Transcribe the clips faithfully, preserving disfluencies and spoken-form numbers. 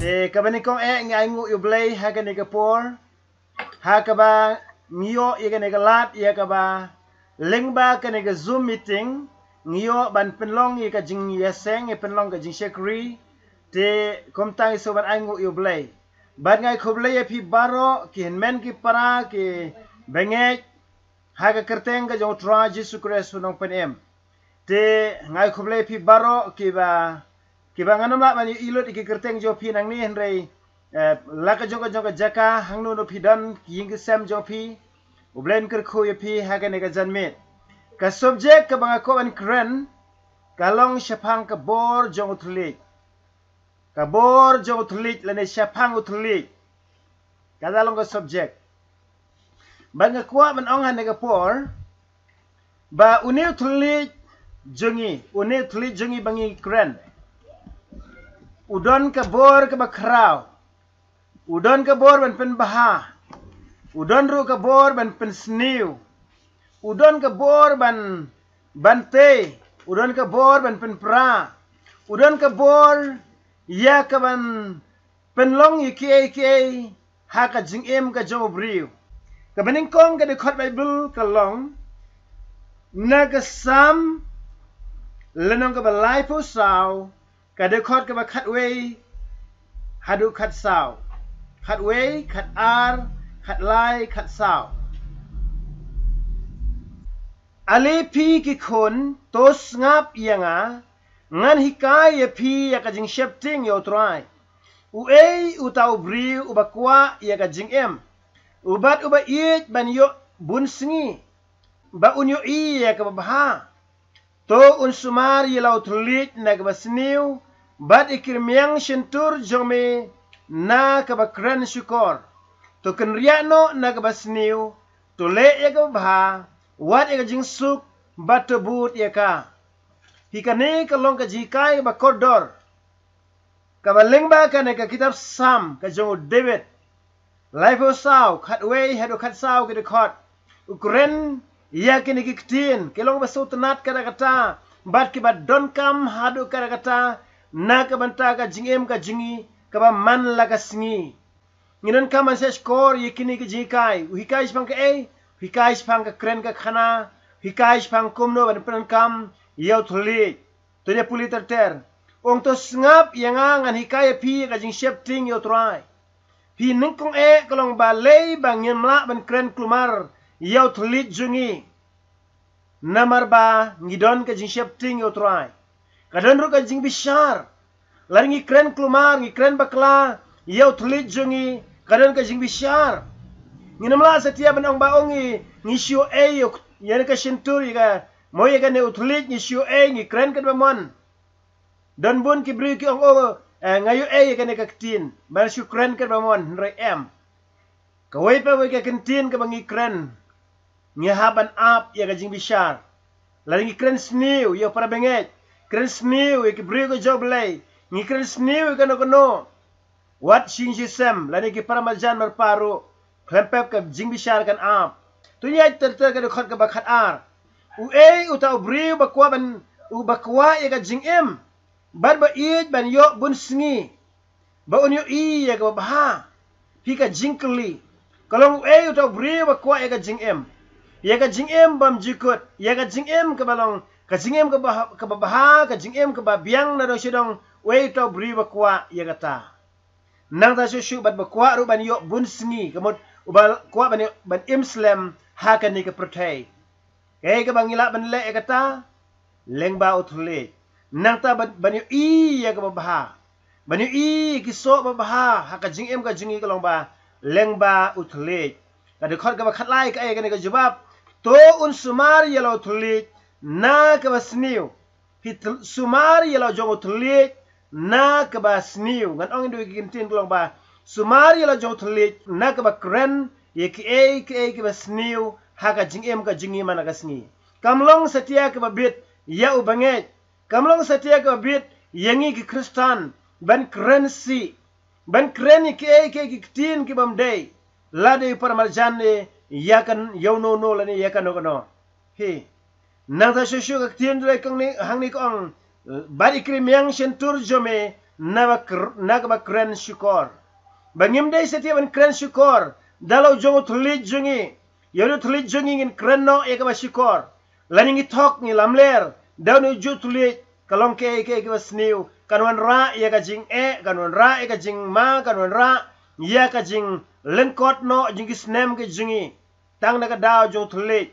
Te kaba nyngkong eh ngi ai nguh ïa u Blei ha kane ka por, ha kaba ngi ïoh ïa kane ka lad ïa kaba lyngba kane ka Zoom meeting ngi ïoh ban pynlong ïa ka jingïaseng, ïa pynlong ka jingshakri. Te kumta ngi sngewbha ban ai nguh ïa u Blei. Bad nga ai khublei ïa phi baroh ki hynmen ki para ki bangeit ha ka kyrteng ka jong u Trai Jisu Khrist u nongpynim. Te nga ai khublei ïa phi baroh kiba, kiba ngan ym lah ban ïohi lut ïa ki kyrteng jong phi nangne, hynrei eh, la ka jong ka jong ka jaka hangno no phi don, ki ïing ki sem jong phi, u Blei un kyrkhu ïa phi ha kane ka janmiet. Ka subject kaba nga kwah ban kren ka long shaphang ka bor jong u thylliej. Ka bor jong u thylliej lane shaphang u thylliej. Kata long ka subject. Bad nga kwah ban ong ha kane ka por ba une u thylliej jong ngi, une u thylliej jong ngi ba ngi kren, u don ka bor kaba khraw, u don ka bor ban pynbha, u don ruh ka bor ban pynsniew, u don ka bor ban, ban tei, u don ka bor ban pynpra, u don ka bor ïa ka ban pynlong ïa kiei kiei ha ka jingim ka jong u briew. Kaba nyngkong ka dkhot Baibl ka long na ka Salm lynnong kaba laiphew saw, ka dkhot kaba khatwei haduh khatsaw. Khatwei, khatar, khatlai, khatsaw. Ale phi ki khun, to sngap ïa nga, ngan hikai ïa phi ïa ka jingsheptieng ïa u Trai. Uei uta u briew uba kwah ïa ka jingim, u bad uba ïeit ban ïoh bun sngi, ba un ïohi ïa kaba bha? To un sumar ïa la u thylliej na kaba sniew, bad ïa ki rmiang shyntur jong me na kaba kren shukor. To kynriah noh na kaba sniew, to leh ïa kaba bha, wad ïa ka jingsuk, bad to bud ïa ka. Hi kane ka long ka jinghikai ba kordor kaba lyngba kane ka kitab Salm ka jong u David. Laiphew saw, khatwei haduh khatsaw ki dkhot. U kren ïa kine ki ktien, ki long ba sngewtynnat katta katta, bad kiba donkam haduh katta katta na ka bynta ka jingim ka jong ngi kaba man la ka sngi. Ngi donkam ban shahshkor ïa kine ki jinghikai. U hikai shaphang kaei? U hikai shaphang ka kren ka khana, u hikai shaphang kumno ban pyndonkam ïa u thylliej. To ïa pule ter ter. Ong to sngap ïa nga, ngan hikai ïa phi ïa ka jingsheptieng ïa u Trai. Phi nyngkong eh ka long balei ba ngim lah ban kren kulmar ïa u thylliej jong ngi? Namar ba ngi don ka jingsheptieng ïa u Trai. Ka don ruh ka jingbishar. Lada ngi kren kulmar, ngi kren bakla ïa u thylliej jong ngi, ka don ka jingbishar. Ngin ym lah satia ban ong ba ong ngi, ngi shu ïoh ei ïa ka shyntur ïa ka, mo ïa kane u thylliej, ngi shu ïoh ei, ngi kren katba mon. Don bun ki briew ki ong, oh, eh, nga ïoh ei ïa kane ka ktien, ba shu kren katba mon, hynrei em. Kawei pa wei ka ktien kaba ngi kren, ngi hap ban ap ïa ka jingbishar. Lada ngi kren sniew ïa u para bangeit, kren sniew ïa ki briew ka jong U Blei, ngi kren sniew ïa kano kano, wat shisien shisien lane ki para marjan marpa ruh, khlem pep ka jingbishar kan ap. To ïa ter ter ka dkhot kaba khatar. Uei uta u briew ba kwah ban, uba kwah ïa ka jingim, bad ba ïeit ban ïoh bun sngi, ba un ïohi ïa kaba bha? Phi, ka jingkylli ka long uei uta u briew ba kwah ïa ka jingim, ïa ka jingim bymjukut, ïa ka jingim kaba long ka jingim kaba, kaba bha, ka jingim kaba biang na dong sha dong. Uei uta u briew ba kwah ïa kata? Nangta shuh shuh bad ba kwah ruh ban ïoh bun sngi, ka mut uba kwah ban ïoh, ban im slem ha kane ka pyrthei. Kaei kaba ngi lah ban leh ïa kata? Lyngba u thylliej. Nangta ban, ban ïohi ïa kaba bha, ban ïohi ïa ki soh ba bha ha ka jingim ka jong ngi, ka long ba lyngba u thylliej. Ka dkhot kaba khatlai kaei kane ka jubab? To un sumar ïa la u thylliej na kaba sniew. Phi, thl-, sumar ïa la u jong u thylliej na kaba sniew. Ngan ong ïa ki ktien ka long ba, sumar ïa la u jong u thylliej na kaba kren ïa kiei kiei kiba sniew ha ka jingim ka jong ngi man la ka sngi. Kam long satia kaba bit ïa u bangeit, kam long satia kaba bit ïa ngi ki Khristan ban kren sih, ban kren ïa kiei kiei ki ktien ki bym dei, lada u para marjan ne ïa kan ïa uno uno lane ïa kano kano. Hi. Nangta shuh shuh ka ktien U Blei ka ong hangne, ka ong, bad ïa ki rmiang shyntur jong me, na ba kr-, na kaba kren shukor. Ba ngim dei satia ban kren shukor da la u jong u thylliej jong ngi. Ïa u thylliej jong ngi ngin kren noh ïa kaba shukor. Lane ngi thok ngi lamler da une u thylliej, ka long kaei kaei kaba sniew, kan wanrah ïa ka jingeh, kan wanrah ïa ka jingma, kan wanrah ïa ka jinglyngkot noh jong ki snem ka jong ngi. Tang na ka daw jong u thylliej.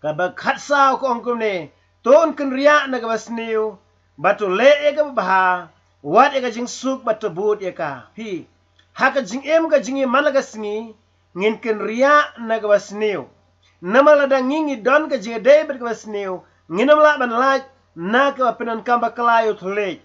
Kaba khatsaw ka ong kumne, to un kynriah na kaba sniew, bad to leh ïa kaba bha, wad ïa ka jingsuk bad to bud ïa ka. Phi, ha ka jingim ka jong ngi man la ka sngi, ngin kynriah na kaba sniew. Namar lada ngi ngi don ka jingïadei bad kaba sniew, ngin ym lah ban lait na kaba pyndonkam bakla ïa u thylliej.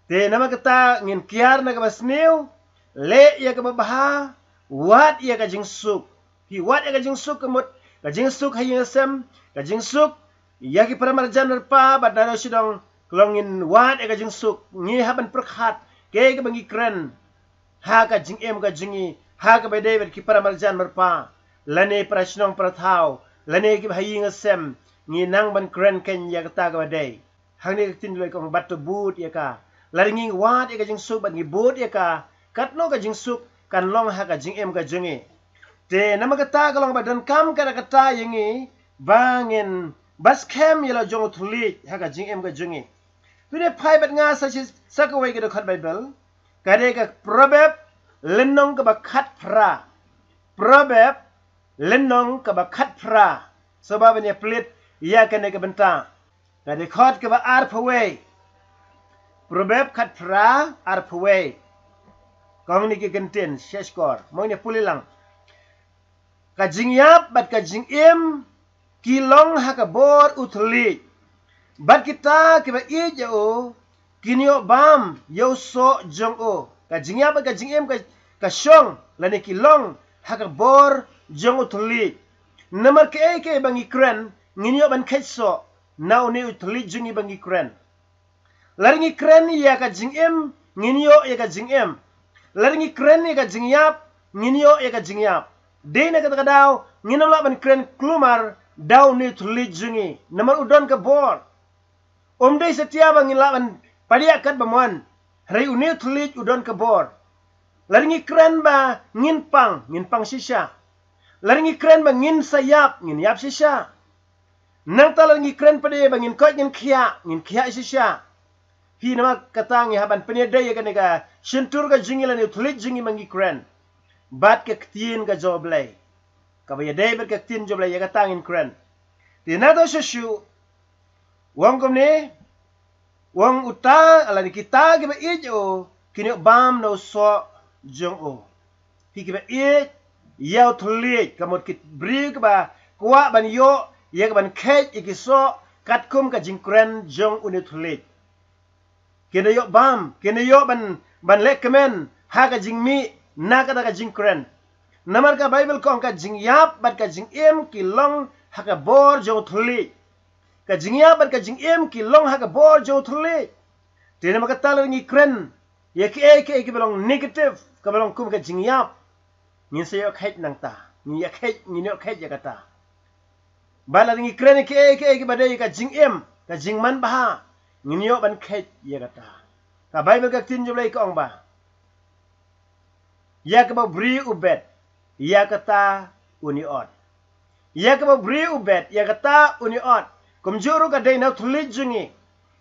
Te namar kata ngin kiar na kaba sniew, leh ïa kaba bha, wad ïa ka jingsuk. Phi, wad ïa ka jingsuk ka mut, ka jingsuk ha ïing ha sem, ka jingsuk ïa ki para marjan marpa bad naduh shadong, ka long ngin wad ïa ka jingsuk, ngi hap ban pyrkhat kaei kaba ngi kren ha ka jingim ka jong ngi, ha kaba ïadei bad ki para marjan marpa, lane para shnong para thaw, lane kiba ha ïing ha sem, ngi nang ban kren kein ïa kata kaba dei. Hangne ka ktien jong U Blei ka ong bad to bud ïa ka. Lada ngi wad ïa ka jingsuk bad ngi bud ïa ka, katno ka jingsuk kan long ha ka jingim ka jong ngi. Te namar kata ka long ba donkam ka da kata ïa ngi ba ngin bad skhem ïa la u jong u thylliej ha ka jingim ka jong ngi. Te une phai bad nga sa shi, sa kawei ka dkhot Baibl. Ka dei ka Proverb lynnong kaba khatphra. Proverb lynnong kaba khatphra. Sngewbha ban ïa plie ïa kane ka bynta. Ka dkhot kaba arphew wei. Proverb khatphra arphew wei. Ka ong ne ki kyntien, sheshkor. Mo ngi pule lang. Ka jingïap bad ka jingim ki long ha ka bor u thylliej. Bad kita kiba ïeit ïa u kin ïoh bam ïa u soh jong u. Ka jingïap bad ka jingim ka, ka shong lane ki long ha ka bor jong u thylliej. Namar kaei kaei ba ngi kren, ngin ïoh ban kheit soh na une u thylliej jong ngi ba ngi kren. Lada ngi kren ïa ka jingim, ngin ïoh ïa ka jingim. Lada ngi kren ïa ka jingïap, ngin ïoh ïa ka jingïap. Dei na kata ka daw, ngin ym lah ban kren kulmar da une u thylliej jong ngi. Namar u don ka bor. Um dei satia ba ngin lah ban padiah kat ba mon. Hynrei une u thylliej u don ka bor. Lada ngi kren ba ngin pang, ngin pang shisha. Lada ngi kren ba ngin sa ïap, ngin ïap shisha. Nangta lada ngi kren pat de ba ngin koit ngin khiah, ngin khiah shisha. Phi, namar kata ngi hap ban pynïadei ïa kane ka shyntur ka jong ngi lane u thylliej jong ngi ba ngi kren bad ka ktien ka jong U Blei. Kaba ïadei bad ka ktien jong U Blei ïa kata ngin kren. Te nangta shuh shuh u ong kumne, u ong uta lane kita kiba ïeit ïa u kin ïoh bam na u soh jong u. Phi, kiba ïeit ïa u thylliej, ka mut ki briew kiba kwah ban ïoh ïa ka ban kheit ïa ki soh katkum ka jingkren jong une u thylliej. Kin da ïoh bam, kin da ïoh ban, ban lehkmen ha ka jingmih na kata ka jingkren. Namar ka Baibl ka ong ka jingïap bad ka jingim ki long ha ka bor jong u thylliej. Ka jingïap bad ka jingim ki long ha ka bor jong u thylliej. Te namar kata lada ngi kren ïa kiei kiei kiba long negative, kaba long kum ka jingïap, ngin sa ïoh kheit nangta. Ngin ïoh kheit, ngin ïoh kheit ïa kata. Bad lada ngi kren ïa kiei kiei kiba dei ka jingim, ka jingmanbha, ngin ïoh ban kheit ïa kata. Ka Baibl ka ktien jong U Blei ka ong ba ïa kaba u briew u bet, ïa kata un ïoh ot. Ïa kaba u briew u bet, ïa kata un ïoh ot. Kumjuh ruh ka dei na u thylliej jong ngi.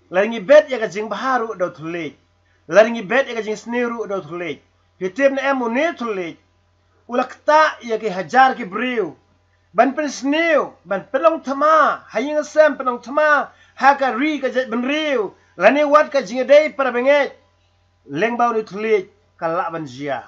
Lada ngi bet ïa ka jingbha ruh da u thylliej. Lada ngi bet ïa ka jingsniew ruh da u thylliej. Phi tip ne em, une u thylliej u la ktah ïa ki hajar ki briew ban pynsniew, ban pynlong thma ha ïing ha sem, pynlong thma ha ka ri ka jaitbynriew, lane wat ka jingïadei para bangeit. Lyngba une u thylliej ka lah ban jia.